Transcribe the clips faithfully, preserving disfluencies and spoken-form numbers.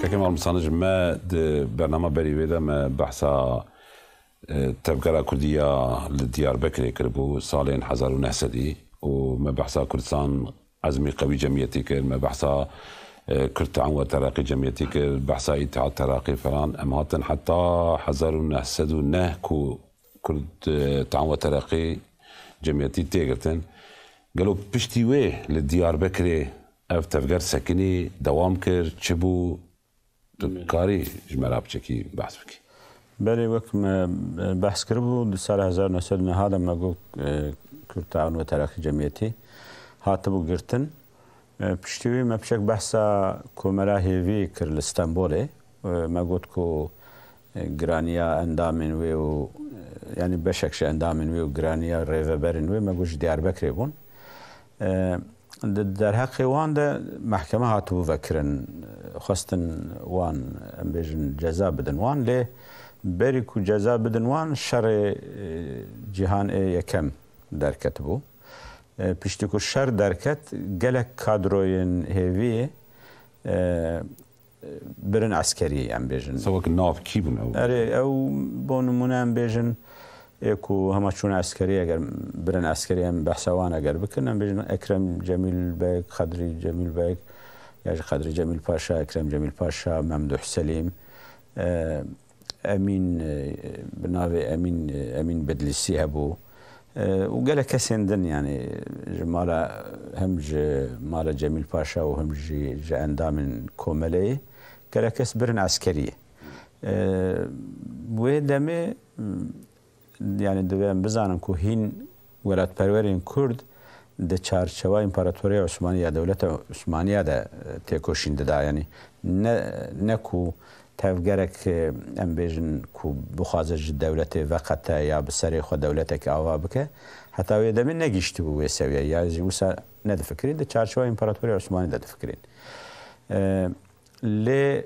Kemal Misanij, me di bernama berî wê de me behsa, e, tevgera Kurdî ya li Diyarbekirê kiribû salên hezar û neh sedî û me behsa Kurdistan Ezmî Qewî Cemiyetî kir, me behsa, e, Kurd Te'an we Tereqî Cemiyetî kir, behsa Îttihat Tereqî falan. Em hatin heta hezar û neh sed û neh ku Kurd, e, Te'an we Tereqî Cemiyetî tê girtin. Gelo piştî wê li Diyarbekirê ev tevger sekinî, dewam kir, çi bû? Tu karî ji me re piçekî behs bikî? Belê, wek me, e, behs kiribû, di sala hezar neh sed û neh de me got, e, Kurd Te'an we Tereqî Cemiyetî hatibû girtin. E, piştî wî me piçek behsa Komela Hêvî kir li Stenbolê. E, me got ku, e, giraniya endamên wê û, e, yanî beşek ji endamên wê û giraniya rêveberên wê me got ji Diyarbekirê bûn. E, di derheqê wan de mehkeme hatibû vekirin, xwestin wan, em bêjin, ceza bidin wan, lê berî ku ceza bidin wan, şerê, e, Cîhan ê Yekem derketibû. E, piştî ku şer derket, gelek kadroyên Hêviyê, e, birin eskeriyê, em bêjin. Mesela wek nav kî bûn ew? Erê, ew bo nimûne em bêjin, ê ku hema çûne eskeriyê, eger birin eskeriyê, em behsa wan eger bikin, em bêjin Ekrem Cemîl Beg, Xedrî Cemîl Beg, ya jî Xedrî Cemîl Paşa, Ekrem Cemîl Paşa, Memduh Selîm, e, Emîn, e, bi navê Emîn, e, Emîn Bedlîsî hebû. E, û gelek kesên din, yanî ji mala, hem ji mala Cemîl Paşa û hem jî ji endamên komeleyê gelek kes birin eskeriyê. E, wê demê, yanî divê em bizanin ku hîn welatperwerên Kurd di çarçewa Împaratoriya Osmanî ya Dewleta Osmaniya de, e, têkoşîn dida. Yanî ne, ne ku tevgerek, e, em bêjin ku bixwaze ji dewletê veqete ya bi serê xwe dewletekî ava bike, heta wê demê negihiştibû wê sewiyayê, ya jî wisa nedifikirîn, di çarçewa Împaratoriya Osmanî de difikirîn. E, lê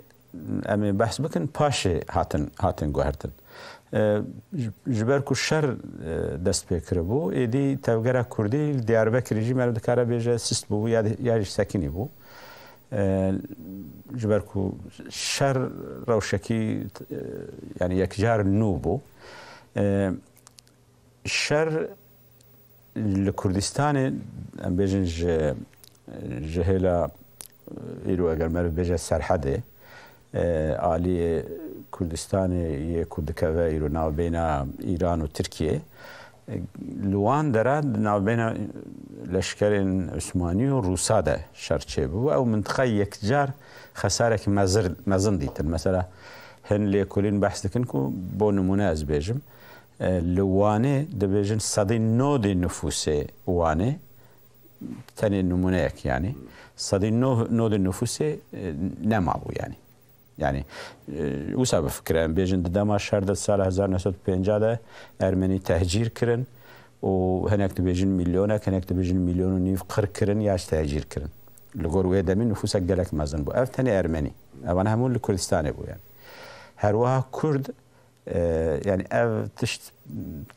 em ê behs bikin, paşê hatin, hatin guhertin. E, ji, ji ber ku şer, e, dest pê kiribû, êdî tevgera Kurdî li Diyarbekirê jî meriv dikare bêje sist bû ya, ya jî sekinî bû. E, ji ber ku şer rewşekî, e, yanî yekcar nû bû. E, şer li Kurdistanê, em bêjin ji, ji hêla, îro eger meriv bêje Serhedê, e, aliyê Kurdistanê yê ku dikeve îro navbeyna Îran û Tirkiyê, e, li wan dera di navbeyna leşkerên Osmanî û Rûsa de şer çêbû. Ew mintiqa yekcar xesarek mezir-, mezin dîtin. Mesela hin lêkolîn behs dikin ku bo nimûne ez bêjim, e, li Wanê dibêjin sedî nodê nifûsê Wanê tenê nimûneyek, yanî sedî nodê nifûsê, e, nemabû, yanî. Yanî, e, wisa bifikire, em bêjin di dema şer de sala hezar neh sed û pêncî de Ermenî tehcîr kirin û hinek dibêjin milyonek, hinek dibêjin milyon û nîv qir kirin ya jî tehcîr kirin. Li gor wê demî nifûsek gelek mezin bû. Ev tenê Ermenî. Evane hemû li Kurdistanê bû, yanî. Her wiha Kurd, e, yanî ev tişt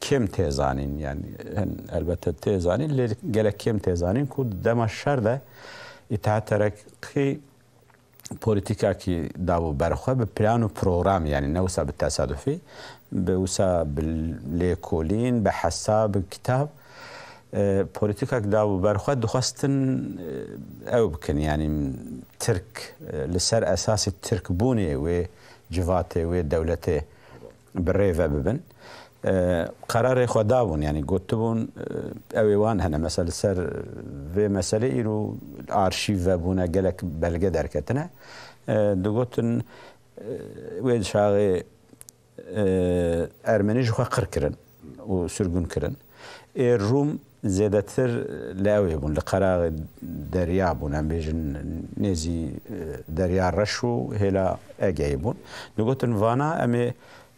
kêm tê zanîn, yanî hin elbette tê zanîn, lê gelek kêm tê zanîn ku dema şer de Îttihat Tereqî polîtîkakî dabû ber xwe bi plan û program, yanî ne wisa bi tesadufî, bi wisa bi lêkolîn, bi hesab, bi kitab, e, polîtîkak dabû ber xwe, dixwestin, e, ew bikin, yanî Tirk, e, li ser esasê Tirkbûnê wê civatê, wê dewletê bi rê ve bibin. E, qerarê xwe dabûn, yanî gotibûn, e, ew ê wan hene. Mesela li ser vê meselê îro arşîv vebûne, gelek belge derketine. E, digotin, e, wê çaxê, e, Ermenî ji xwe qir kirin û sirgûn kirin. Ê Rûm zêdetir li ew ê bûn, li qeraxê derya bûn, em bêjin nêzî, e, Derya Reş û hêla Egeyê bûn. Digotin vana em ê,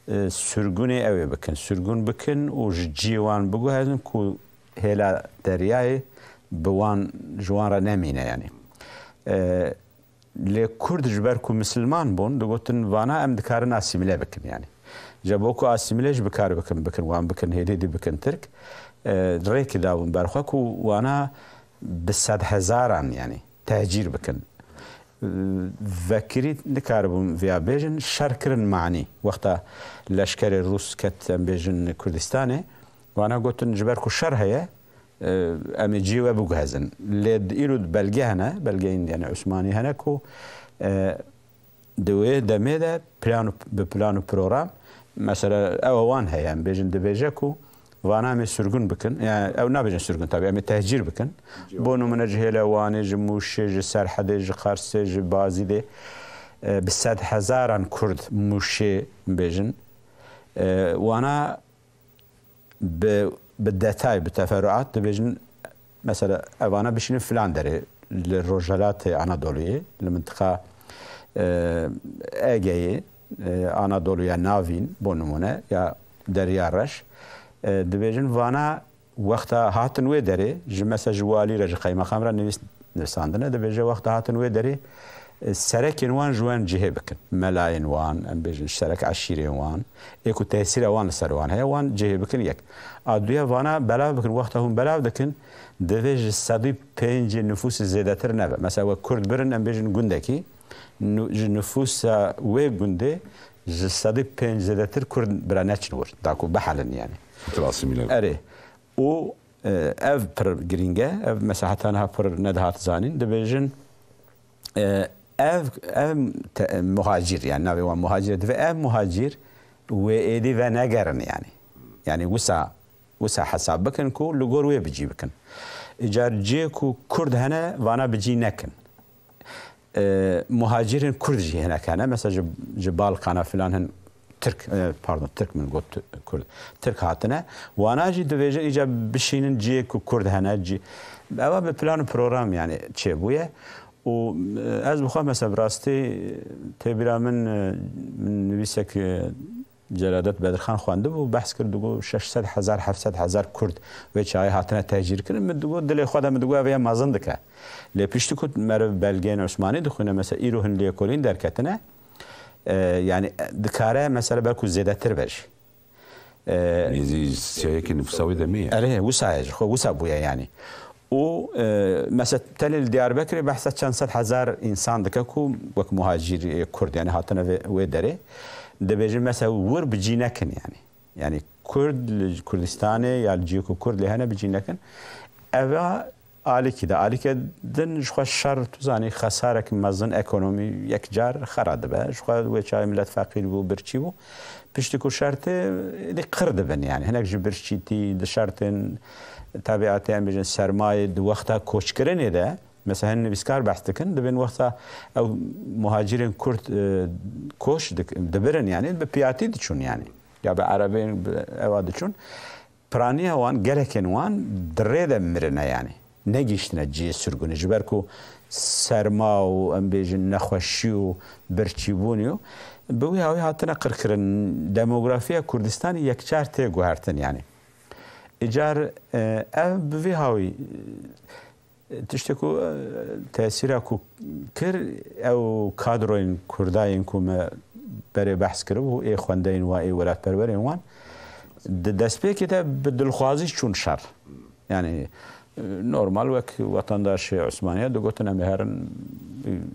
e, sirgûnê ew ê bikin, sirgûn bikin û ji cihê wan biguherin ku hêla deryayê bi wan, ji wan re nemîne, yanî. E, Lê Kurd ji ber ku misilman bûn, digotin vana em dikarin asîmîle bikin, yanî. Ji bo ku asîmîle jî bikar bikin, bikin, wan bikin hêdî, dî bikin Tirk, e, rêkê dabûn ber xwe ku wana bi sedhezaran, yanî, tehcîr bikin. Vekirî nikaribûn viya bêjin, şer kirin manî. Wexta leşkerê Rûs ket, em bêjin, Kurdistanê, wana gotin, ji ber ku şer heye, e, em ê cihê we biguhezin. Lê di îro di belge hene, belgeyên, yani, Osmanî hene ku, e, di wê demê de plan û, bi plan û program, mesela, ew wan heye, em bêjin, dibêje ku vana em ê sirgûn bikin. Yani, ew nabêjin sirgûn, tabii, em ê tehcîr bikin. Bo nimûne ji hêla Wanê, ji Mûşê, ji Serhedê, ji Qarsê, ji Bazîdê, e, bi sed hezaran Kurd Mûşê bêjin. E, wana bi, bi detay, bi teferruat dibêjin, mesela, evana bişînin filan derê, li Rojhelatê Anadoluyê, li mintiqa, e, Egeyê, e, Anadoluya Navîn, bo nimûne, ya Derya Reş, e, dibêjin, vana wexta hatin wê derê, ji, mesela, ji walî re, ji qeymeqam re nivîs-, nivîsandine, dibêje, wexta hatin wê derê, e, serekên wan ji wan cihê bikin. Melayên wan, em bêjin, serek eşîrên wan, ê ku tesîra wan li ser wan heye, wan cihê bikin yek. A duya, vana belav bikin, wexta hûn belav dikin, divê ji sedî pêncê nifûsê zêdetir nebe. Mesela, we Kurd birin, em bêjin gundekî, nu-, ji nifûsa wê gundê ji sedî pênc zêdetir Kurd bira neçin wir, da ku bihelin, yani. Xatir asîmîle. Erê. Û, e, ev pir girîng e, ev mesela heta niha pir nedihat zanîn. Dibêjin, e, ev, ev te-, muhacîr, yani navê wan muhacîr e, divê ev muhacîr wê êdî venegerin, yani. Yani wisa, wisa hesab bikin ku li gor wê bi cî bikin. Îcar cihê ku Kurd hene, vana bi cî nekin. E, muhacirên Kurd jî hinek hene. Mesela ji, ji Balkana filan hin Tirk, e, pardon, Tirk min got, Kurd. Tirk hatine. Wana jî dibêjin îca bişînin cihê ku Kurd hene. Cî, ewa bi plan û program, yani, çêbûye. Û, e, ez bi xwe, mesela, bi rastî tê bîra min, e, min nivîsek, e, Celadet Bedirxan xwendibû, behs kir, digot şeş sed hezar, heft sed hezar Kurd wê çaxê hatine tehcîr kirin. Min digot, dilê xwe de min digot, ev ya mezin dike. Lê piştî ku meriv belgeyên Osmanî dixwîne, mesela îro hin lêkolîn derketine, e, yani dikare, mesela, belkû zêdetir be jî. E, Nêzî siyayekî nifûsa wê demê ye. Erê, wisa ye, ji xwe wisa bûye, yani. Û, e, mesela, tenê li Diyarbekirê behsa çend sed hezar însan dike ku wek muhacîrê Kurd, yani, hatine vê, wê derê. Dibêjin, mesela, wir bi cî nekin, yani. Yani, Kurd li Kurdistanê ya li cihê ku Kurd lê hene bi cî nekin. Eva alîkî de, alîke din ji xwe şer, tu zanî, xesarek mezin ekonomî yek car xera dibe. Ji xwe wê çaxê milet feqîr bû, birçî bû. Piştî ku şer tê, êdî qir dibin, yani. Hinek ji birçîtî di şertên tabiatê, em bêjin, sermayê di wexta koçkirinê de, mesela, hin nivîskar behs dikin, dibên wexta ew muhacirên Kurd, e, koç dik-, dibirin, yani, bi piyatî diçûn, yani. Ya bi erebeyên, bi ewa diçûn. Piraniya wan, gelekên wan di rê de mirine, yani. Negihiştine cihê sirgûnê. Ji ber ku serma û, em bêjin, nexweşî û birçîbûnê û bi wî hawî hatine qirkirin. Demografiya Kurdistanê yekcar tê guhertin, yani. Îcar, e, ev bi vî hawî, e, tiştê ku, e, tesîra ku kir, ew kadroyên Kurda yên ku me berê behs kiribû, ê xwendeyên wan, ê welatperwerên wan, di destpêkê de bi dilxwazî çûn şer. Yani, e, normal wek wetendaşê Osmaniye digotin, em ê herin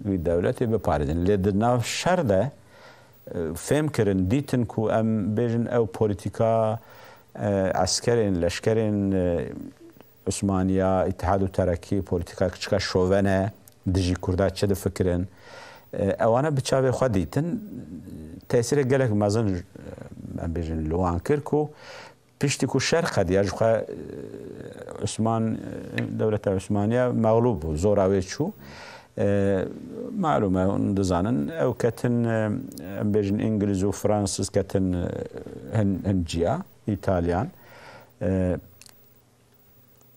wî dewletê biparêzin. Lê di nav şer de, e, fêm kirin, dîtin ku em bêjin ew polîtîka, e, eskerên, leşkerên, e, Osmaniya, Îtihad û Terekî polîtîkayek çika şovene, dijî Kurda çi difikirin. E, ewana bi çavê xwe dîtin, tesîrê gelek mezin, e, em bêjin, li wan kir ku piştî ku şer qediya, ji xwe, e, Osman, e, dewleta Osmaniya mexlûb bû, zora wê çû. E, malûm e, hûn dizanin, ew ketin, e, em bêjin, Îngiliz û Fransız ketin, e, hin, hin ciya, Îtalyan. E,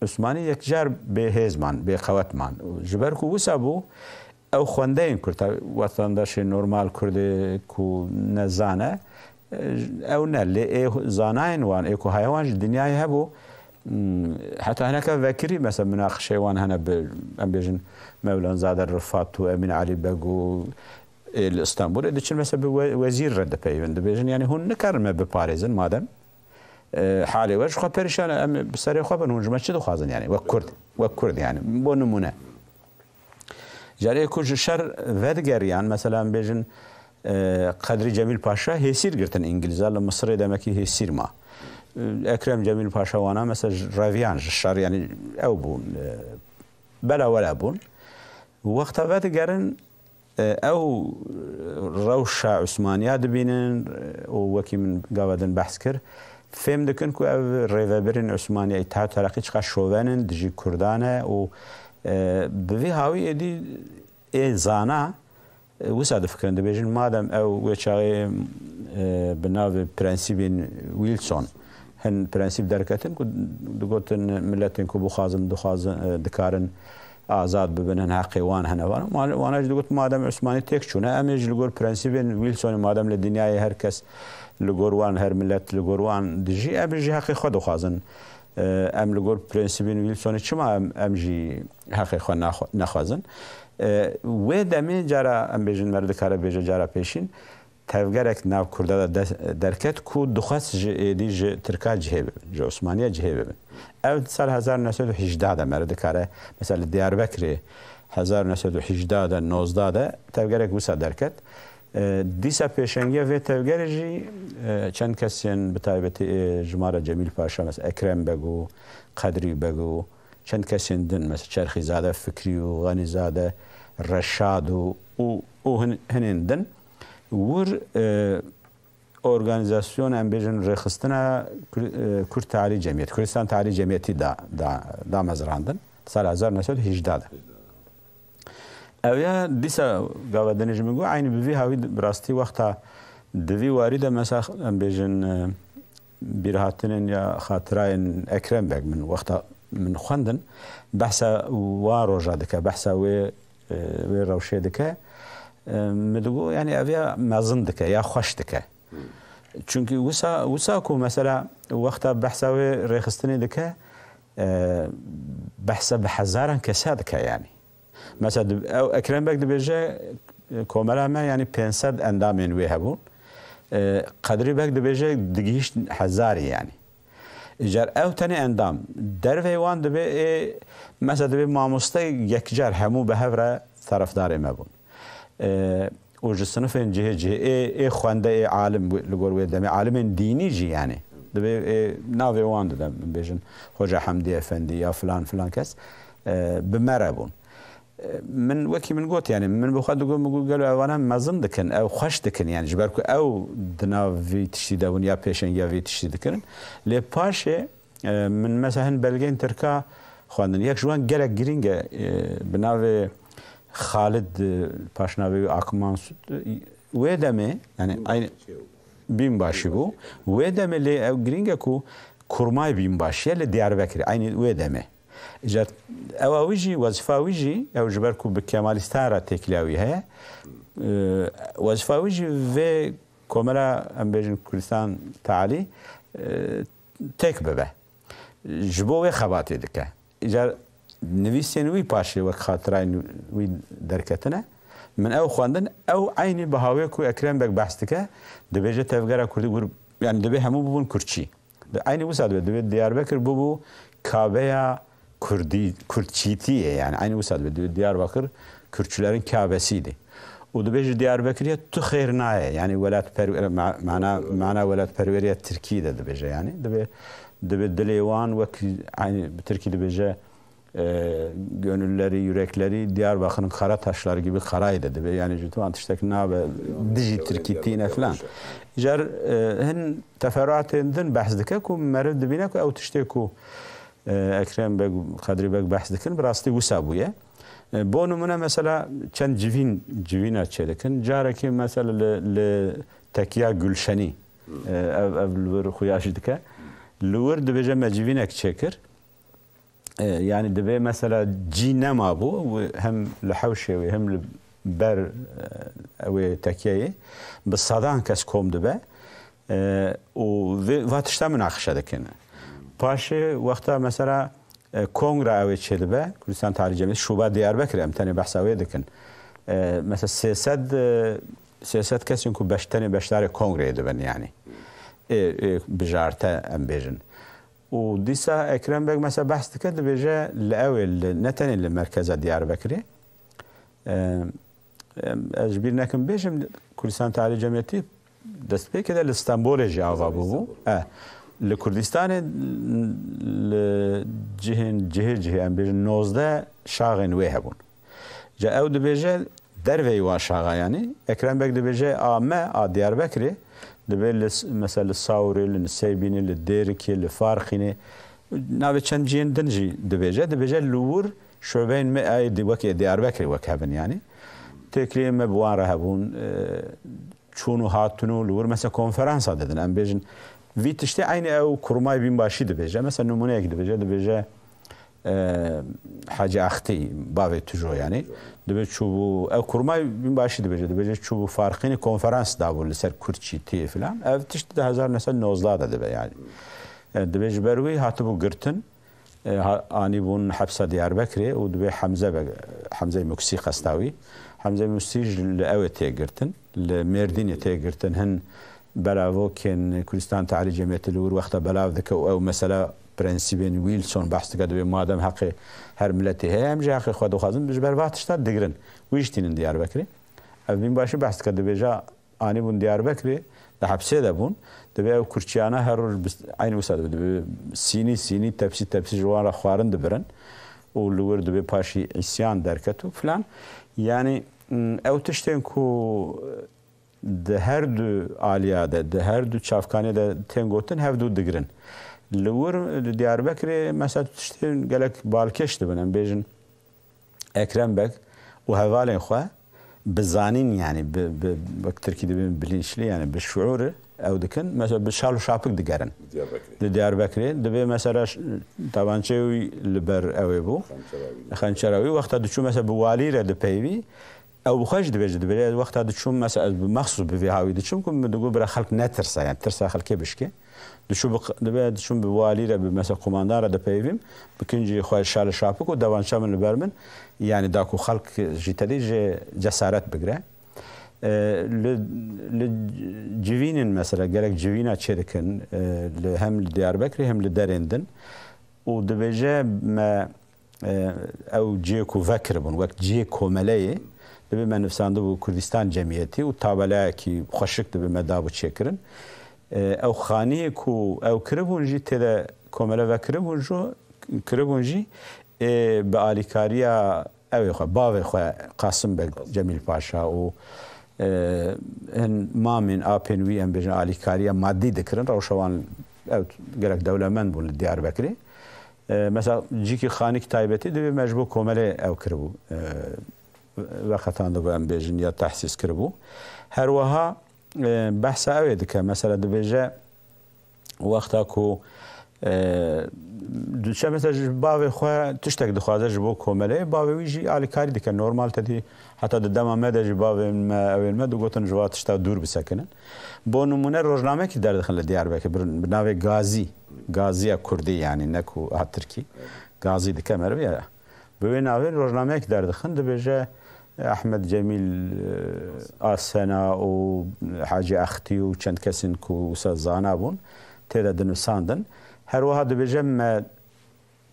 Osmanî yekcar bêhêz man, bêqewet man. Û ji ber ku wisa bû, ew xwendeyên Kurd, tabi, wetendaşê normal Kurdê ku nezane, ew ne. Lê ê zanayên wan, ê ku haya wan ji dinyayê hebû, hmm, heta hineka vekirî, mesela, minaqişeyê wan hene bi, em bêjin, Mewlanzade Rifat û Emîn Elî Beg û ê li Stenbolê diçin, mesela, bi we-, wezîr re dipeywin, dibêjin, yani, hûn nikarin me biparêzin madem. E, halê we ji xwe perîşan e, em bi serê xwe bin, hûn ji me çi dixwazin, yani, wek Kurd, wek Kurd, yani, bo nimûne. Carê ku ji şer vedigeriyan, mesela em bêjin, e, Qedrî Cemîl Paşa hêsîr girtin Îngilîza, li Misirê demekî hêsîr ma. E, Ekrem Cemîl Paşa wana mesela ji reviyan, ji şer, yanî ew bûn, e, bela wela bûn. Wexta vedigerin, e, ew rewşa Osmaniya dibînin, e, û wekî min gava din behs kir, fêm dikin ku ev rêvebirên Osmaniya, Îtihad Tereqî çiqas şoven in, dijî Kurdan e û, e, bi vî hawî êdî ê zana, e, wisa difikirin, dibêjin, madem ew wê çaxê, e, bi navê prensîbên Wilson hin prensîb derketin ku digotin miletên ku bixwazin, dixwazin, e, dikarin azad bibin, hin heqê wan hene. Wan-, wan-, wana jî digot, madem Osmanî têk çûne, em ê ji li gor prensîbên Wilsonê, madem li dinyayê her kes li gor wan, her milet li gor wan dijî, em ê jî heqê xwe dixwazin. E, em li gor prensîbên Wilsonê çima em, em jî heqê xwe naxwe-, nexwazin? E, wê demê cara, em bêjin, meriv dikare bêje cara pêşîn, tevgerek nav Kurda de des-, derket ku dixwest ji êdî ji Tirka cihê bibin, ji Osmaniya cihê bibin. Ev di sal hezar neh sed û hejdeh de meriv dikare, mesela li Diyarbekirê hezar neh sed û hejdeh de, nozdeh de tevgerek wisa derket. E, dîsa pêşengiya vê tevgerê jî, e, çend kesên bi taybetî, e, ji me re Cemîl Paşa, mesela Ekrem Beg û Qedrî Beg û çend kesên din, mesela Çerxîzade Fikrî û Xanîzade Reşad û, û, û hin-, hinên din wir, e, organîzasyon, em bêjin, rêxistina Kur-, e, Kurd Tealî Cemiyet, Kurdistan Tealî Cemiyetî da, da, damezrandin. Sala hezar neh sed û hejdeh de. Ew ya dîsa gava dinê ji min got, eynî bi vî hawî bi rastî wexta di vî warî de, mesela, em bêjin, e, bîrhatinên ya xatirayên Ekrem Beg min wexta min xwendin, behsa wa roja dike, behsa wê, e, wê rewşê dike. E, min digot, yanî ev ya mezin dike, ya xweş dike. Çunkî wisa, wisa ku mesela wexta behsa wê rêxistinê dike, e, behsa bi hezaran kesa dike yanî. Mesela di-, ew Ekrem Beg dibêje, e, komela me, yanî pênc sed endamên wê hebûn. E, Qedrî Beg dibêje digihîşt hezarî yanî. Îcar ew tenê endam. Derveyê wan dibê ê, mesela dibê mamoste yekcar hemû bi hev re tarafdarê me bûn. E, û ji sinifên cihê cihê ê, ê xwende, ê alim li gor wê demê, alimên dînî jî yanî. Dibê ê navê wan dide, bêjin Hoca Hemdî Efendî ya filan filan kes, e, bi me re bûn. Min, wekî min got, yanî min bi xwe digot, min got, gelo evana mezin dikin, ew xweş dikin, yanî ji ber ku ew di nav vî tiştî de bûn ya pêşengiya vî tiştî dikirin. Lê paşê, e, min mesela hin belgeyên tirka xwendin. Yek ji wan gelek girîng e, e, bi navê Xalid, e, paşnavê wî Akmansut, e, wê demê, yanî aynî Bînbaşî bû. Wê demê lê ew girîng e ku kurmay Bînbaşî ye li Diyarbekirê. Eynî wê demê. Îcar ewa wî jî, wezifa wî jî, ew ji ber ku bi Kemalîstan re têkiliya wî heye, e, wezifa wî jî vê komela, em bêjin, Kurdistan Tealî, e, têk bibe. Ji bo wê xebatê dike. Îcar nivîsên wî paşê wek xatirayên wî derketine. Min ew xwendin, ew eynî bi hawê ku Ekrem Beg behs dike, dibêje tevgera Kurdî wir, yanî dibê hemû bibûn Kurdçî. Di eynî wisa dibe, divê Diyarbekir bibû kabeya Kurdî, Kurdçîtiyê, yanî eynî wisa dibe, divê Diyarbakir Kürtçülerin Kâbesiydi. Û dibêje Diyarbekiriye tu xêr nayê, yanî welatperwer-, ma-, mana, mana welatperweriya Tirkî de dibêje, yanî dibê, dibê dilê wan wek, eynî bi Tirkî dibêje, e, gönülleri, yürekleri Diyarbakır'ın kara taşları gibi karaydı dibe. Yanî ji wan tiştek nabe, dijî Tirkî tîne filan. Îcar, e, hin teferruatên din behs dike ku meriv dibîne ku ew tiştê ku, e, Ekrem Beg, Qedrî Beg behs dikin, bi rastî wisa bûye. E, bo nimûne mesela çend civîn, civîna çêdikin. Carekê mesela li, li Tekiya Gülşenî, e, ev, ev li wir xuya jî dike. Li wir dibêje me civînek çêkir. E, yanî divê mesela cî nemabû, wê hem li hewşê wê hem li ber, e, wê tekiyeyê bi sedan kes kom dibe, e, û vê, va tişta minaqeşe dikin. Paşê wexta mesela, e, kongre ew ê çêdibe, Kurdistan Tarîh Cemiyeti, Şuba Diyarbekir, em tenê behsa wê dikin. E, mesela sê sed, e, sê sed kesên ku beş-, tenê beşdarê kongreyê dibin yanî. Ê, ê bijarte em bêjin. Û dîsa Ekrem Beg mesela behs dike, dibêje li ew ê li, ne tenê li merkeza Diyarbekirê, E, em, ez ji bîr nekim bêjim, Kurdistan Tealî Cemiyetî destpêkê de li Stenbolê jî ava bûbû. E, li Kurdistanê li cihên, cihê cihê, em bêjin nozdeh şaxên wê hebûn. Ca ew dibêje derveyî wan şaxa, yanî Ekrem Beg dibêje a me a Diyarbekirê, dibê li s-, mesela li Sawrê, li Niseybînê, li Dêrikê, li Farqînê, navê çend cihên din jî dibêje. Dibêje li wir şubeyên me ê di-, wek ê Diyarbekirê wek hebin, yanî têkiliyên me bi wan re hebûn, e, çûn û hatin û li wir mesela konferansa didin. Em bêjin vî tiştê eynî ew kurmay bînbaşî dibêje. Mesela nimûneyek dibêje, dibêje, e, Hacî Axtî, bavê Tujo yanî. Dibê çûbû, ew kurmay bînbaşî dibêje, dibêje çûbû Farqînê konferans dabû li ser Kurdçîtiyê filan. Ev tişt di hezar neh sed nozdeh de dibe yanî. E, dibê ji ber wî hatibû girtin. E, ha-, anîbûn hepsa Diyarbekirê û dibê Hemze be, Hemzeyê Muksî qesta wî. Hemzeyê Muksî ji li ew ê tê girtin, li Mêrdînê tê girtin. Hin belavokên Kurdistan Tealî Cemiyetî li wir wexta belav dike û ew mesela prensîbên Wilson behs dike, dibê madem heqê her miletê heye, em jî heqê xwe dixwazin, ji ber va tişta digirin. Wî jî tînin Diyarbekirê. Ev bînbaşî behs dike, dibêje anîbûn Diyarbekirê, di hepsê de bûn. Dibê ew kurçiyana her roj bis-, eynî wisa dibe. Dibê sînî sînî, tepsî tepsî ji wan re xwarin dibirin. Û li wir dibê paşî îsyan derket û filan. Yanî, m, ew tiştên ku di her du aliya de, di her du çavkanê de tên gotin, hev du digirin. Li wir, li Diyarbekirê mesela tiştên gelek balkêş dibin. Em bêjin, Ekrem Beg û hevalên xwe bi zanîn, yanî bi, bi, wek tirkî dibên bilinçli, yanî bi şuûr ew dikin. Mesela bi şal û şapik digerin. Diyarbekirê. Di Diyarbekirê dibê mesela ş-, tabançeyê wî li ber ew ê bû. Xençera wî. Xençera wî. Wexta diçû mesela bi walî re dipeyivî, ew bi xwe jî dibêje, dibêje, ez wexta diçûm mesela ez bi mexsûs bi vî hawî diçûm ku min digot bira xelk netirse, yanî tirsa xelkê bişkê. Diçû bi q-, dibê diçûm bi walî re, bi mesela kumandan re dipeyivîm, bi kincî xwe şal û şapik û devança min li ber min, yanî da ku xelk jî tedî jê cesaret bigre. E, li, li civînên mesela gelek civîna çêdikin, e, li, hem li Diyarbekirê hem li derên din û dibêje me, e, ew cihê ku vekiribûn wek cihê komeleyê, dibê me nivsandibû Kurdistan Cemiyetî û tabelayekî xweşik dibê me dabû çêkirin. E, ew xaniyê ku ew kiribûn jî tê de komele vekiribûn jî, kiribûn jî, e, bi alîkariya ew ê xwe, bavê xwe Qasim Beg Cemîl Paşa û, e, hin mamên apên wî, em bêjin, alîkariya madî dikirin. Rewşa wan, ew gelek dewlemend bûn li Diyarbekirê. E, mesela cîkî xanîk taybetî dibê me ji bo komelê ew kiribû. E, veqetandibû, em bêjin, ya tehsîs kiribû. Her wiha, e, behsa ew ê dike. Mesela dibêje, wexta ku, e, diçe mesela ji bavê xwe tiştek dixwaze ji bo komeleyê, bavê wî jî alîkarî dike. Normal tedî heta di dema me de jî bavên me, ewên me digotin ji va tişta dûr bisekinin. Bo nimûne rojnamekî derdixin li Diyarbekir bi, bi navê Gazî. Gaziya Kurdî, yanî ne ku ha Tirkî. Gazî dike meriv ya. Bi wê navê rojnameyek derdixin, dibêje Ehmed Cemîl, e, Asena û Hacî Axtî û çend kesên ku wisa zana bûn, tê de dinivsandin. Her wiha dibêje me,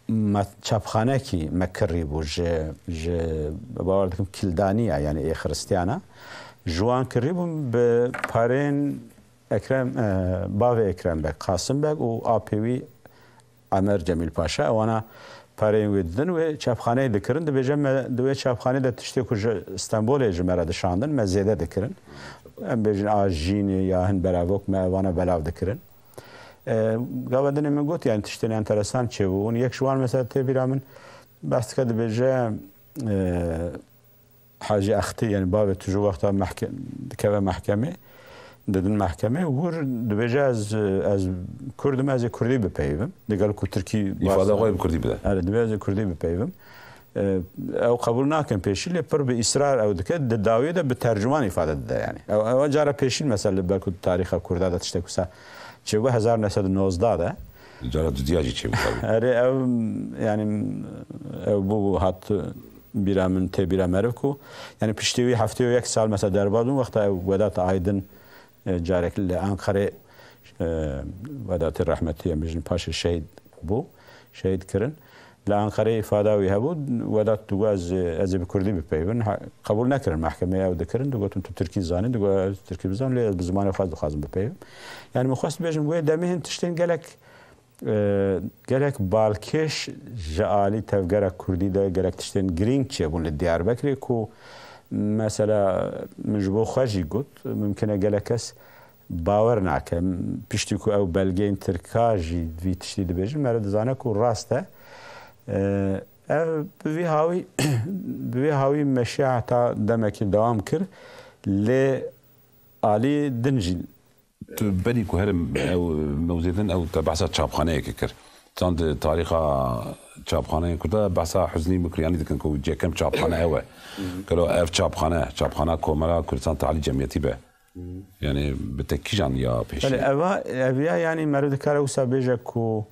me çapxanekî me kirî bû ji, ji, bawer dikim, Kildaniya, yanî ê Xiristiyana. Ji wan kirî bûn bi parên Ekrem, e, bavê Ekrem Beg, Qasim Beg û apê wî Emer Cemîl Paşa, ewana pereyên wê didin, wê çapxaneyê dikirin. Dibêje me di wê çapxanê de tiştê ku ji Stenbolê ji me re dişandin, me zêde dikirin. Em bêjin a jînê ya hin belavok me evana belav dikirin. E, gava dinê min got, yani tiştên enteresan çêbû. Hûn yek ji wan mesela tê bîra min behs dike, dibêje, e, Hacî Extî, yani bavê tu ji wexta mehke-, dikeve mehkemê, didin mehkemê, wir dibêje ez, ez Kurd im, ez ê Kurdî bipeyivim. Digel ku Tirkî îfade xwe bi Kurdî bide. Erê, dibê ez ê Kurdî bipeyivim. E, ew qebûl nakin pêşî, lê pir bi îsrar ew dike, di dawiyê de bi tercûman îfade dide yani. Ew, ew cara pêşî mesela li ber ku tarîxa Kurda de tiştek wisa çêbû hezar neh sed û nozdeh de. Cara dudiya jî çêbû tabii. Erê ew, yani ew bû, bû hat bîra min, tê bîra meriv ku, yani piştî wî heftê û yek sal mesela derbas bûn, wexta ew Vedat Aydın, e, carek li Ankarê, e, Vedatê rehmetî em bêjin paşê şehîd bû, şehîd kirin. Li Anqereyê îfada wî hebû, Wedat digot ez, ez ê bi kurdî bipeyivim. Ha, qebûl nekirin, mehkemeyê ew dikirin, digotin tu tirkî zanî, digot ez tirkî bizan, lê ez bi zimanê xwe dixwazim bipeyivim. Yani min xwest bêjim, wê demê hin tiştên gelek, e, gelek balkêş ji alî tevgera kurdî de gelek tiştên girîng çêbûn li Diyarbekirê ku mesela min ji bo xwe jî got, mimkine gelek kes bawer nake. Piştî ku ew belgeyên tirka jî vî tiştî dibêjin, meriv dizane ku rast e. Ev bi vî hawî, bi vî hawî meşiya heta demekî dewam kir, lê alî din jî. Tu berî ku herim ew mewzê din ew te behsa çapxaneyekê kir. Çand tarîxa çapxaneyên Kurda behsa Huznî Mukriyanî dikin ku yekem çapxane ew e. Gelo ev çapxane, çapxana Komela Kurdistan Tealî Cemiyetî be. Yani bi te kîjan ya pêşî? Belê, eva, ev ya, yani meriv dikare wisa bêje ku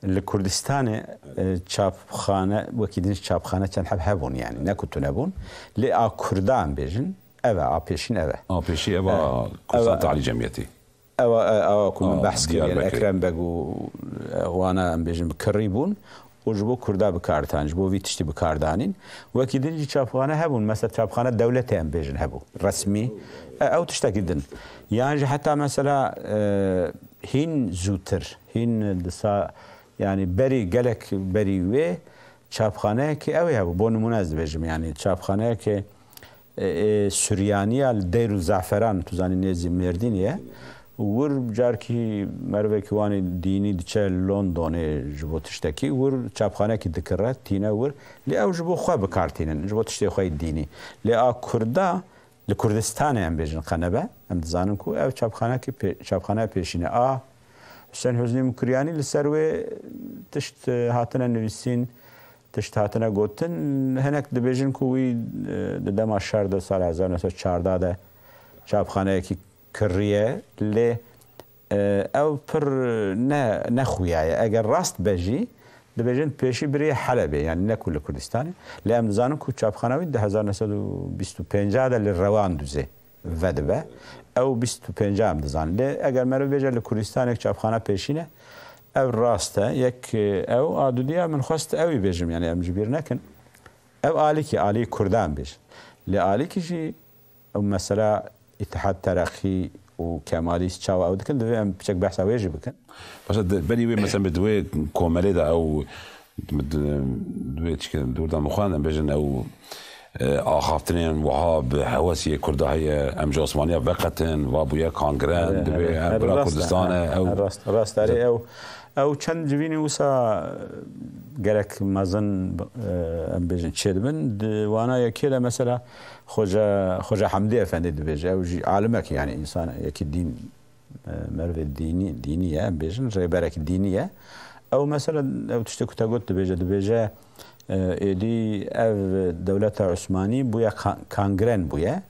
li Kurdistanê, e, çapxane, wekî din çapxane çend heb hebûn yani, ne ku tune bûn. Lê a Kurdan bêjin, ev e, a pêşîn ev e. A pêşî ev a E, Kurdistan ev e. Tealî Cemiyetî. Ew e, ew e ku min A, behs kir, yani Diyarbekirê. Ekrem Beg û, e, wana em bêjin bi kirrî bûn. û ji bo Kurda bi kar dihatin, ji bo vî tiştî bi kar dihanîn. Wekî din jî çapxane hebûn, mesela çapxane dewletê em bêjin hebû, resmî. E, ew tiştekî din. Yan jî heta mesela, e, hîn zûtir, hîn di sa-, yani berî, gelek berî wê çapxaneyekî ew ê hebû. Bo nimûne ez dibêjim, yani çapxaneyekê e, e, Suryaniya li Dêr û Zaferan, tu zanî nêzî Mêrdînê ye. Wir carkî merivekî wan ê dînî diçe Londonê ji bo tiştekî, wir çapxanekî dikire, tîne wir. Lê ew ji bo xwe bi kar tînin, ji bo tiştê xwe yê dînî. Lê a Kurda li Kurdistanê em bêjin qe nebe, em dizanin ku ev çapxanekî pê-, çapxaneya pêşîn e. A Husên Huznî Mukiryani li ser wê tişt, e, hatine nivîsîn, tişt hatine gotin. Hinek dibêjin ku wî, e, di dema şer de, sala hezar neh sed çardeh de çapxaneyekî kiriye, lê, e, ew pir ne, ne xuya ye. Eger rast be jî, dibêjin pêşî biriye Helebê, yani ne ku li Kurdistanê. Lê em dizanin ku çapxana wî di hezar neh sed û bîst û pênc de li Rewandûzê vedibe. Ew bîst û pênc em dizanin. Lê eger meriv bêje li Kurdistanê çapxana pêşîn e, ev rast e. Yek, e, ew, a dudiya min xwest ewî bêjim, yani em ji bîr nekin. Ev alîkî, alî Kurdan bêjin. Lê alîkî jî ew mesela Îtihad Tereqî û Kemalîst çawa ew dikin, divê em piçek behsa wê jî bikin. Başa di, berî wê mesela di wê komelê de ew di, di wê çike dûr de min xwend, em bêjin ew, e, axaftinên wiha bi hewesiyê Kurda heye, em ji Osmaniya veqetin, va bûye kangren, Erê, divê erê, em erê, bira rast e, Kurdistan e, erê, ew rast, rast, erê, ew, ew çend civînê wisa gelek mezin, e, em bêjin çêdibin. Di wana yekê de mesela Xoca, Xoca Hemdî Efendî dibêje, ew jî alimek, yani însan yekî dîn, e, merivê dînî, dînî ye, em bêjin, rêberekî dînî ye. Ew mesela, ew tiştê ku te got dibêje, dibêje, e, êdî ev dewleta Osmanî bûye ka-, kangren bûye.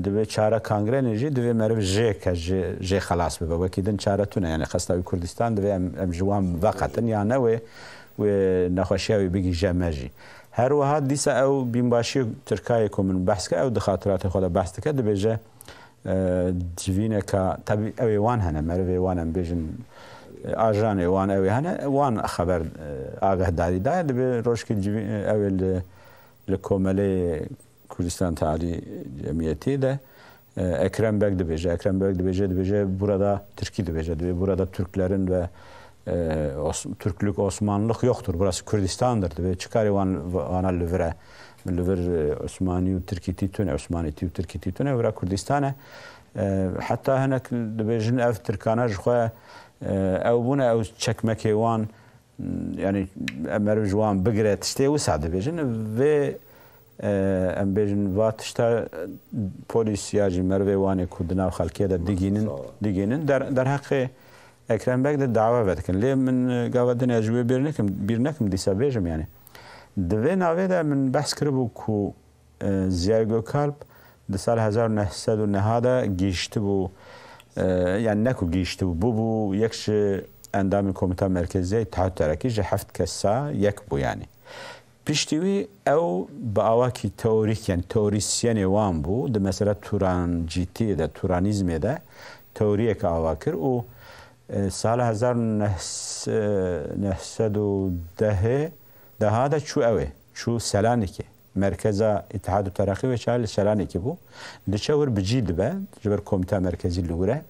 Divê çare kangrenê jî, divê meriv jê ke, jê, jê xelas bibe. Wekî din çare tune, yani qesta wî Kurdistan, divê em, em ji wan veqetin, ya ne wê, wê nexweşiya wî bigihîje me jî. Her wiha dîsa ew bînbaşiyê Tirkayê ku min behs kir, ew di xatiratê xwe de behs dike, dibêje, e, civîneka, tebî ew ê wan hene, merivê wan em bêjin, e, ajanê wan ew ê hene, wan xeber, e, agahdarî daye, dibê rojkê civî-, ew ê li, li komelê Kurdistan Tealî Cemiyetî de, e, Ekrem Beg dibêje, Ekrem Beg dibêje, dibêje burada Tirkî dibêje, dibê burada Türklerin ve, e, Os-, Türklük, Osmanlılık yoktur, burası Kürdistan'dır, dibê çi karê wan, wana li vir e. Li vir, e, Osmanî û Tirkîtî tune, Osmanîtî û Tirkîtî tune, vira Kurdistan e. E, heta hinek dibêjin ev Tirkana ji xwe, e, ew bûne, ew çekmekê wan, yani em meriv ji wan bigire tiştê wisa dibêjin. Vê, e, em bêjin va tişta polîs ya jî merivê wan ê ku di nav xelkê de digînin, digînin. Der-, derheqê Ekrem Beg de dawa vedikin. Lê min, e, gava din ez ji wê bîr nekim, bîr nekim dîsa bêjim yani. Di vê navê de min behs kiribû ku, e, Ziya Gökalp di sal hezar neh sed û neh de gihîştibû, e, yani ne ku gihîştibû, bûbû yek ji endamên Komîta Merkezî ya Îttihat Terakî, ji heft kesa yek bû yani. Piştî wî ew bi awakî teorîk, yani teorîsyenê wan bû, di mesela turancîtiyê de, turanîzmê de teoriyek ava kir û, e, sala hezar neh sed û dehê Deha de çû ew ê, çû Selanikê. Merkeza Îtihad û Tereqî wê çaxê li Selanikê bû. Diçe wir bi cî dibe, ji ber Komîta Merkezî li wir e.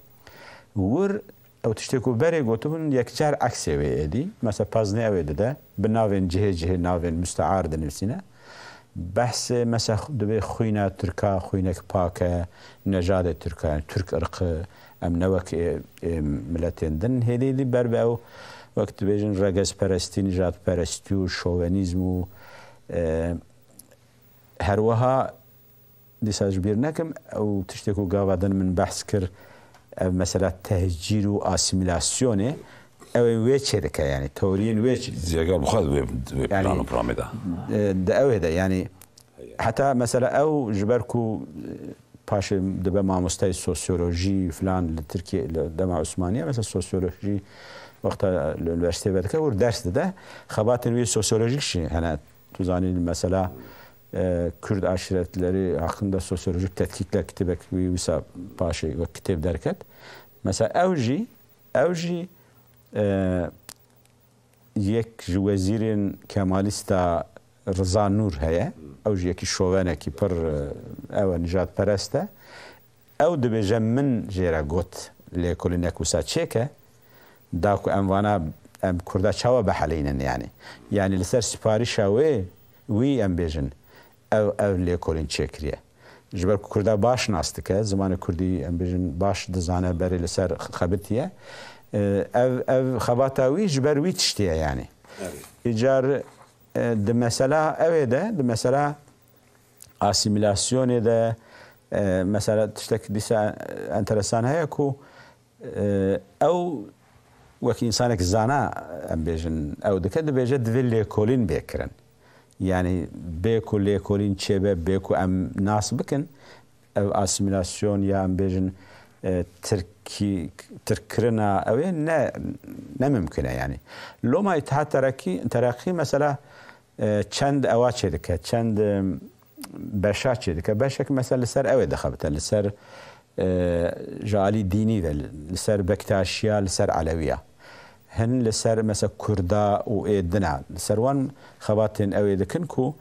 Wir ew tiştê ku berê gotibûn, yekcar eksê wê êdî. Mesela paznê ew ê dide, bi navên cihê cihê, navên mustear dinivîsîne. Behsê mesela dibê xwîna Tirka, xwînek pak e, nejadê Tirka, yani Türk ırkı, em ne wek ê, ê miletên din. Hêdî hêdî ber bi ew, wek dibêjin, regezperestî, nijadperestî û şovenîzm û, e, her wiha dîsa ji bîr nekim, ew tiştê ku gava din min behs kir, ev mesela tehcîr û asîmîlasyonê, ew ê wê çêdike, yani teoriyên wê çê- Ziyagel bi xwe wê, wê Yani, plan û programê de. e, di ew ê de, yani heta mesela ew ji ber ku, e, paşê dibe mamosteyê sosyolojî filan li Tirkiye, li dema Osmaniye, mesela sosyolojî wexta li unîversîtê vedike û ders dide, xebatên wî sosyolojîk jî hene. Tu zanî mesela, e, Kurd aşiretleri hakkında sosyolojik tetkikler kitêbek wî wisa paşê wek kitêb derket. Mesela ew jî, ew jî, e, yek ji wezîrên Kemalîsta Riza Nûr heye. Ew jî yekî şovenekî pir, e, ew e, nijadperest e. Ew dibêje, min jê re got, lêkolînek wisa çêke, da ku em vana, em Kurda çawa bihelînin yani. Yani li ser siparîşa wê, wî em bêjin, ev, ev lêkolîn çêkiriye. Ji ber ku Kurda baş nas dike, zimanê Kurdî em bêjin baş dizane, berê li ser xebitiye. E, ev, ev xebata wî ji ber wî tiştî ye yani. Evet. Îcar, e, di mesela ew ê de, di mesela asîmîlasyonê de, e, mesela tiştek dîsa enteresan heye ku, e, ew wek însanek zana, em bêjin, ew dike, dibêje divê lêkolîn bê kirin. Yani bê ku lêkolîn çêbe, bê ku em nas bikin, ev asîmîlasyon ya em bêjin, e, Tirkî, Tirkkirina ew ê ne, ne mimkun e yani. Loma Îtihad Terakî, Terakî mesela, e, çend ewa çêdike, çend, e, beşa çêdike. Beşek mesela li ser ew ê dixebite, li ser, e, ji alî dînî ve, li ser Bektaşiya, li ser Elewiya. Hin li ser mesela Kurda û ê dina. Li ser wan xebatên ew ê dikin ku,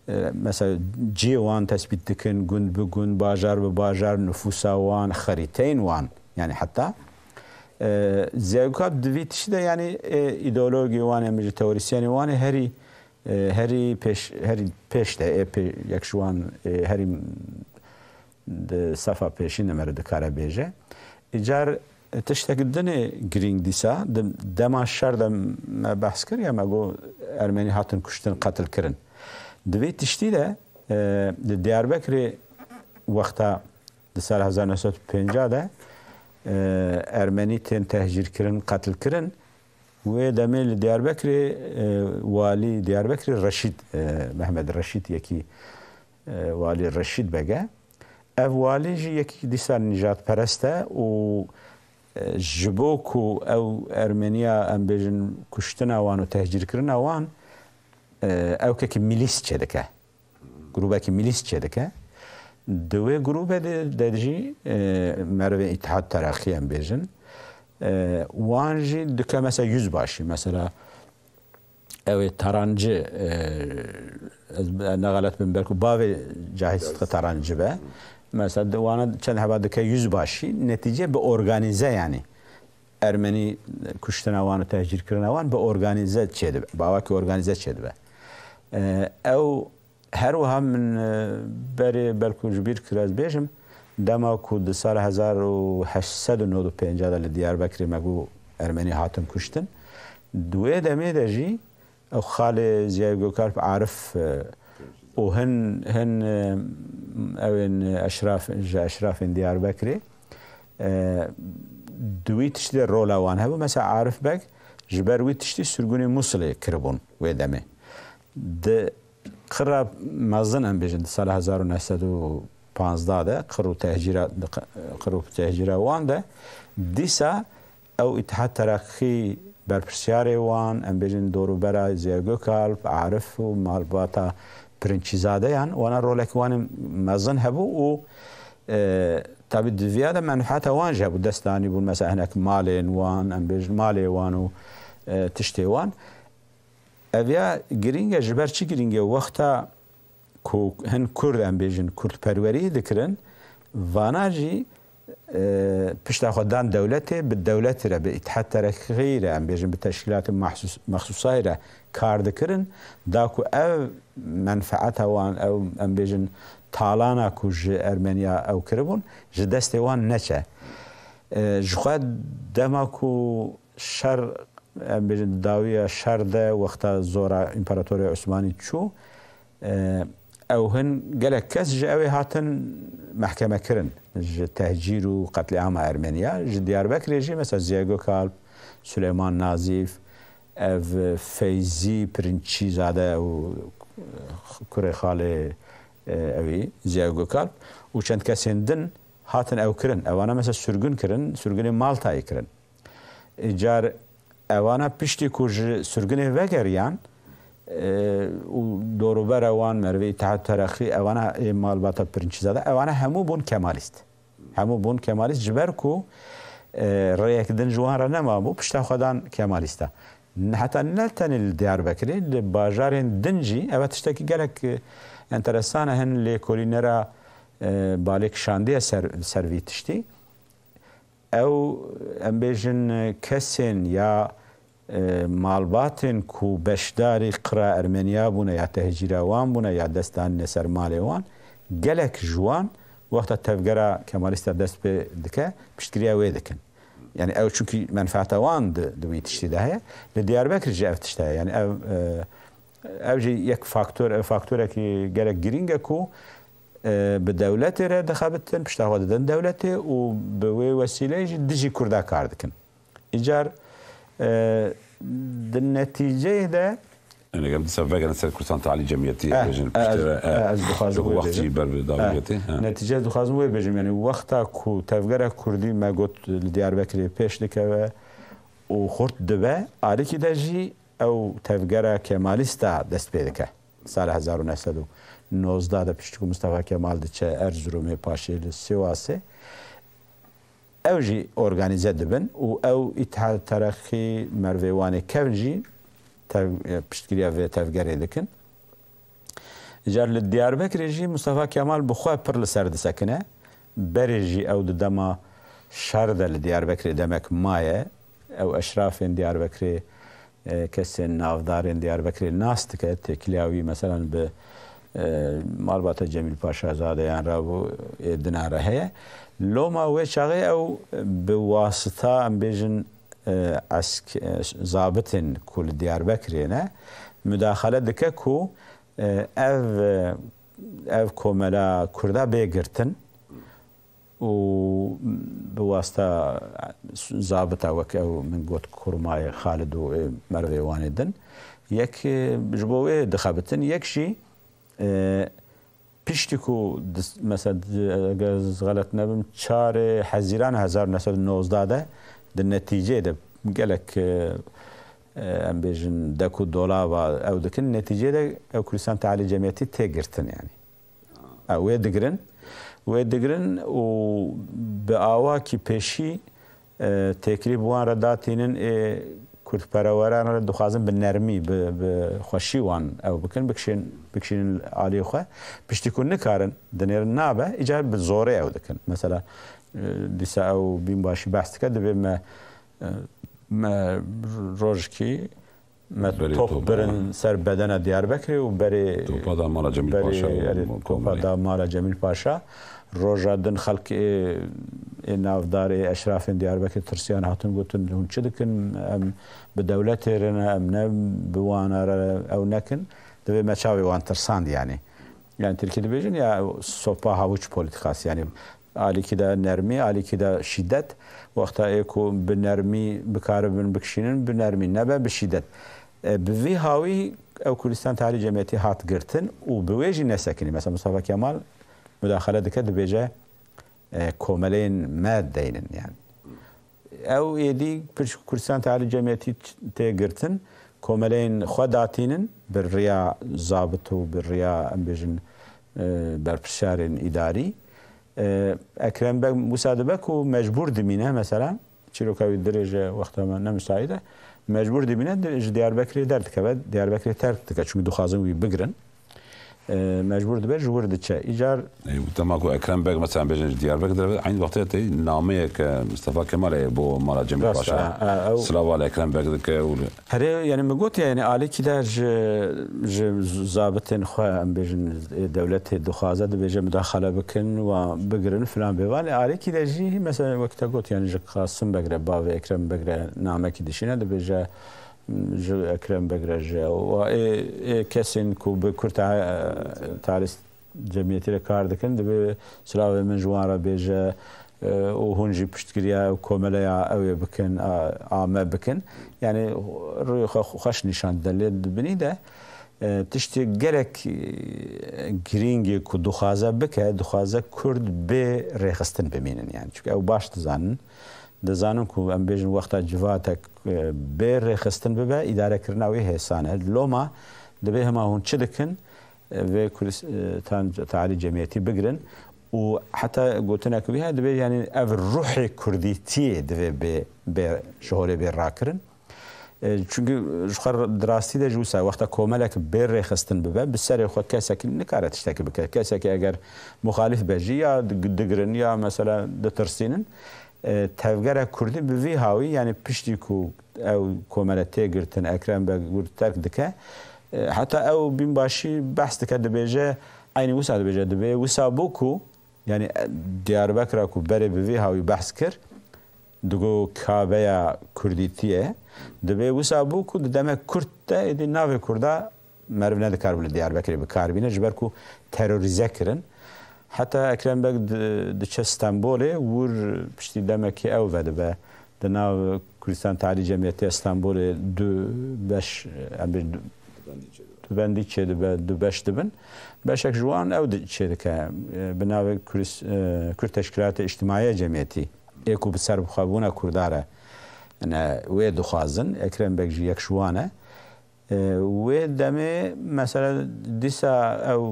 e, mesela cihê wan tespît dikin, gund bi gund, bajar bi bajar, nifûsa wan, xerîteyên wan. Yani heta, e, Ziya Gökalp di vî tiştî de yani, e, îdeologê wan, em ji teorîsyenê wan ê herî, e, herî pêş, herî pêş de, ê pê-, yek ji wan, e, herî di sefa pêşî nimere dikare bêje. Îcar tiştek dinê girîng dîsa, di dema şer de me behs kir ya, me got Ermenî hatin kuştin, qetil kirin. Di vê tiştî de, e, di Diyarbekirê wexta di sala hezar neh sed û pêncî de, e, Ermenî tên tehcîr kirin, qetil kirin. Wê demê li Diyarbekirê, e, walî Diyarbekirê Reşîd, e, Mehmed Reşîd yekî, e, walî Reşîd Beg e. Ev walî jî yekî dîsa nîjadperest e û, e, ji bo ku ew Ermeniya, em bêjin, kuştina wan û tehcîrkirina wan, e, ew kekî milîs çêdike. Grûbekî milîs çêdike. Di wê grûbe de, de jî, e, merivê Îtihad Tereqî em bêjin. E, wan jî dike mesela yüzbaşî. Mesela ew ê Tarancî, e, ez ne xelet bim, belku bavê Cahit Sıtkı Tarancî be. Mesela di wana çend heba dike yüzbaşî. Netîce bi organîze yani. Ermenî kuştina wan û tehcîrkirina wan bi organîze çêdibe. Bi awakî organîze çêdibe. E, ew Her wiha min, e, berê belku ji bîr kir ez bêjim, dema ku di sala hezar û heşt sed û nod û pêncî de li Diyarbekirê me got Ermenî hatin kuştin. Di wê demê de jî ew xalê Ziyayê Gökalp Arif, e, û hin, hin, e, ew ên eşraf, ji eşrafên Diyarbekirê, e, di wî tiştî de rola wan hebû. Mesela Arif Beg ji ber wî tiştî sirgûnê Musilê kiribûn wê demê. Di qira mezin, em bêjin, di sala hezar û neh sed û panzdeh de, qir û tehcîra, di qi-, qir û tehcîra wan de, dîsa ew Îtihad Tereqî berpirsiyarê wan, em bêjin, dorûbera Ziya Gökalp, Arif û malbata Pirinçîzadeyan, wana rolek wan mezin hebû û, e, tabî di viya de menfeeta wan jî hebû, dest danî bûn, mesela hinek malên wan, em bêjin, malê wan û, e, tiştê wan. Ev ya girîng e, ji ber çi girîng e? Wexta ku hin Kurd, em bêjin, Kurdperwerî dikirin, vana jî, e, pişta xwe dan dewletê, bi dewletê re, bi Îtihad Tereqî re, em bêjin, bi teşkîlatê mahsus-, mexsûsayê re kar dikirin, da ku ev menfeeta wan, ew, em bêjin, talana ku ji Ermeniya ew kiribûn, ji destê wan neçe. E, ji xwe dema ku şer, em bêjin, di dawiya şer de, wexta zora Împaratoriya Osmanî çû, e, ew hin gelek kes ji ew ê hatin mehkeme kirin, ji tehcîr û qetlîama Ermeniya. Ji Diyarbekirê jî, mesela, Ziya Gökalp, Süleyman Nazîf, ev Feyzî Pirinççîzade û kurê xalê, e, ewî, Ziya Gökalp û çend kesên din hatin ew kirin. Ewana, mesela, sürgün kirin, sürgünê Maltayê kirin. Îcar ewana piştî ku ji sirgûnê vegeriyan, e, û dorûbera wan, merivê Îtihad Tereqî, ewana ê malbata Pirinççîzade, ewana hemû bûn Kemalîst. Hemû bûn Kemalîst, ji ber ku, e, rêyek din ji wan re nemabû, pişta xwe dan Kemalîsta. N-, heta ne tenê li Diyarbekirê, li bajarên din jî, ev tiştekî gelek, e, enteresan e, hin lêkolînera, e, balê kişandiye ser, ser vî tiştî. Ew, em bêjin, kesên ya, e, malbatên ku beşdarî qira Ermeniya bûne ya tehcîra wan bûne ya dest danîne ser malê wan, gelek ji wan wexta tevgera Kemalîsta dest pê dike, piştgiriya wê dikin. Yani ew çunkî menfaeta wan di, di wî tiştî de heye. Li Diyarbekir jî ev tişt heye. Yani ev, e, ev jî yek faktor, ev faktorekî gelek girîng e ku e, bi dewletê re dixebitin, pişta xwe didin dewletê û bi wê wesîleyê jî dijî Kurda kar dikin. Îcar, e, di netîceyê de Yani, eger dîsa vegerin ser kursan talî cemiyetî, Eh, bêjin, eh, piştî ez, re, eh, eh, ez dixwazim wê wextî bêjim. Ber bi dawî Eh, getî, eh. Netîce ez dixwazim wê bêjim. Yani, wexta ku tevgera Kurdî me got li Diyarbekirê pêş dikeve û xurt dibe, alîkî de jî ew tevgera Kemalîsta dest pê dike. Sala hezar û neh sed û nozdeh de piştî ku Mustafa Kemal diçe Erzurumê, paşê li Sîwasê, ew jî organîze dibin û ew Îtihad Tereqî, mervê Wanê kevn jî tev-, piştgiriya vê tevgerê dikin. Îcar li Diyarbekirê jî Mustafa Kemal bi xwe pir li ser disekine. Berê jî ew di dema şer de li Diyarbekirê demek maye. Ew eşrafên Diyarbekirê, e, kesên navdarên Diyarbekirê nas dike. Têkiliya wî, meselan, bi, e, malbata Cemîl Paşazadeyan re û ê dinan re heye. Loma wê çaxê ew bi wasita, em bêjin, e, esk-, e, zabitên ku li Diyarbekirê ne, mudaxele dike ku, e, ev, e, ev komela Kurda bê girtin û bi wasta zabita wek ew min got kurmayê Xalid û, e, mervê Wanê din. Yek, e, ji bo wê dixebitin, yek jî, e, piştî ku dis-, mesela, di-, eger ez xelet nebim, çarê Hezîran hezar û neh sed û nozdeh de di netîceyê de gelek, e, e, em bêjin, dek û dolava ew dikin, netîceyê de ew Kurdistan Tealî Cemiyetî tê girtin, yani. Ew wê digirin, wê digirin û bi awakî pêşî e, têkilî bi wan re datînin, ê kurdpereweran re dixwazin bi nermî, bi, bi xweşî wan ew bikin, bikişên-, bikişînin aliyê xwe. Piştî ku nikarin, dinêrin nabe, îcar bi zorê ew dikin. Mesela, e, dîsa ew bînbaşî behs dike, dibê me, e, me rojkî me Berê top topa. birin ser bedena Diyarbekirê û berê Topa da mala Cemîl berê, Paşa û erê, mo-, topa komilê. da mala Cemîl Paşa. Roja din xelk ê, ê navdar, ê eşrafên Diyarbekir tirsiyan, hatin gotin, hûn çi dikin? Em bi dewletê re ne, em ne bi wana re ew nekin. Divê me çavê wan tirsand, yani. Yani Tirkî dibêjin ya sopa havuç politikası, yani Alîkî de nermî, alîkî de şîdet. Wexta ê ku bi nermî bikaribin bikişînin, bi nermî nebe, bi şîdet. E, bi vî hawî ew Kurdistan Tealî Cemiyetî hat girtin û bi wê jî nesekinî. Mesela Mustafa Kemal mudaxele dike, dibêje, e, komeleyên me deynin, yani. Ew êdî pişt Kurdistan Tealî Cemiyetî tê girtin, komeleyên xwe datînin, bi riya zabit û bi riya, em bêjin, e, berpirsarên îdarî. E, Ekrem Beg wisa dibe ku mecbûr dimîne, mesela, çîroka wî dirêj e, wexta me ne misaîd e, Mecbûr dimîne, di- ji Diyarbekirê derdikeve, Diyarbekirê terk dike, çunku dixwazin wî bigirin. E, mecbûr dibe, ji wir diçe. Îcar Ê, dema ku Ekrem Beg, mesela, bêjin ji Diyarbekir derve, eynî wextê tê nameyeke Mustafa Kemalê bo mala Cemîl Rast Paşa. E, e, ew Silava li Ekrem Beg dike û li Herê, yani, min got, yani, alîkî de ji, ji zabitên xwe, em bêjin, ê dewletê dixwaze, dibêje mudaxale bikin, wan bigirin, filan bêvan. Alîkî de jî, mesela, wek te got, yani, ji Qasim Beg re, bavê Ekrem Beg re namekî dişîne, dibêje, ji Ekrem Beg re, ji, û ê, ê kesên ku bi Kurd, e, Talîs cemiyetî re kar dikin, dibê silavê min ji wan re bêje, e, û hûn jî piştgiriya ew komeleya ew ê bikin, a, a me bikin. Yani rûyê xwe xweş nîşan dide. Lê di binî de, e, tiştê gelek, e, girîngê ku dixwaze bike, dixwaze Kurd bê rêxistin bimînin. Yani, çünkü ew baş dizanin. Dizanin ku, em bêjin, wexta civatek, e, bê rêxistin bibe, îdarekirina wê hêsan e. Loma dibê hema hûn çi dikin, e, vê Kurdistanê talî cemiyetî bigirin û heta gotinek wî heye, dibê, yani, ev ruhê kurdîtiyê divê bê, bê, ji holê bê rakirin. E, çünkü ji xwe di rastî de jî wisa wexta komelek bê rêxistin bibe, bi serê xwe kesekî nikare tiştekî bike. Kesekî eger muxalîf be jî ya dig-, digirin ya mesela ditirsînin. E, tevgera kurdî bi vî hawî, yani piştî ku ew komele tê girtin, Ekrem Beg wir terk dike, e, heta ew bînbaşî behs dike, dibêje, eynî wisa dibêje, dibê wisa bû ku, yani, e, Diyarbekira ku berê bi vî hawî behs kir, digo Kabeya Kurdîtiyê, dibê wisa bû ku di demek kurt de êdî navê Kurda meriv nedikaribû li Diyarbekirê bi kar bîne, ji ber ku terorîze kirin. Heta Ekrem Beg di-, diçe Stenbolê, wir piştî demekî ew vedibe. Di nav Kurdistan Talî Cemiyetê Stenbolê du beş, em bê du, du bendî çêdibe, du beş dibin. Beşek ji wan ew di-, çêdike. Bi navê Kurd-, Kurd Teşkilatê Îctimaiye Cemiyetî, ê ku bi serbixwebûna Kurda re, ne, wê dixwazin, Ekrem Beg jî yek ji wan e. E, wê demê, mesela, dîsa ew,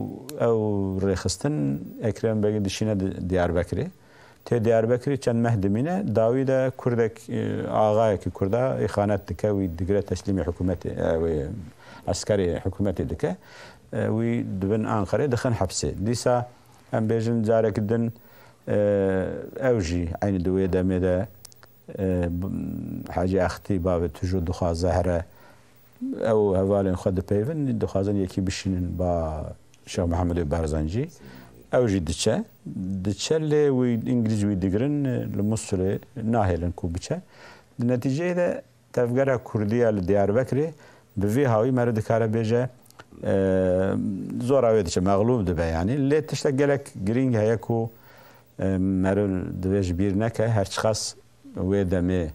ew rêxistin Ekrem Begî dişîne di-, Diyarbekirê. Tê Diyarbekirê çend meh dimîne, dawî de kurdek, e, axayekî kurda îxanet dike, wî digire teslîmê hikûmetê, e, wê eskerê hikûmetê dike. E, wî dibin Anqerê, dixin hepsê. Dîsa em bêjin carek din, e, ew jî eynî di wê demê de, e, b-, Hecî Extî bavê Tujo dixwaze here, ew hevalên xwe dipeyvin, dixwazin yekî bişînin ba Şêx Mehemedê Berzencî. Ew jî diçe. Diçe lê wî, Îngilîz wî digirin, li Musulê nahêlin ku biçe. Di netîceyê de tevgera Kurdî ya li Diyarbekirê bi vî hawî meriv dikare bêje, e, zora wê diçe, mexlûb dibe yanî. Lê tiştek gelek girîng heye ku, e, meriv divê ji bîr neke, her çiqas wê demê,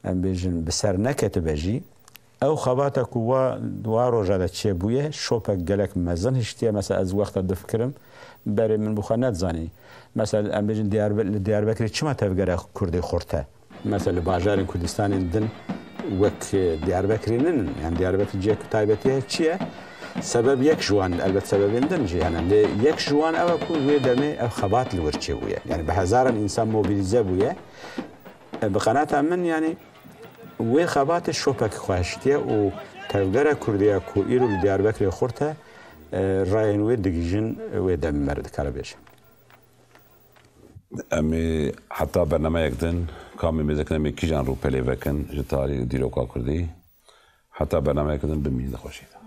em bêjin, bi ser neketibe jî, ew xebata ku wa, wa roja de çêbûye, şopek gelek mezin hiştiye. Mesela, ez wexta difikirim, berê min bi xwe nedizanî. Mesela, em bêjin, Diyarbe-, li Diyarbekirê çima tevgera Kurdê xurt e? Mesela, li bajarên Kurdistanên din wek, e, Diyarbekirê ninin. Yani, Diyarbekir cihek taybetî ye. Çi ye? Sebeb yek ji wan, elbet sebebên din jî hene. Lê yek ji wan ew e ku wê demê ev xebat li wir çêbûye. Yani, bi hezaran însan mobilize bûye. E, bi qenaeta min, yani, wê xebatê şopek xwe hiştiye û tevgera Kurdiya ku îro li Diyarbekirê xurt e, e, rayên wê digihîjin, wê demê meriv dikare bêje. Em ê heta bernameyek din, ka em ê mêzekin, em ê kîjan rûpelê vekin ji tarî û dîroka Kurdî. Heta bernameyek din, bimînin di xweşî de.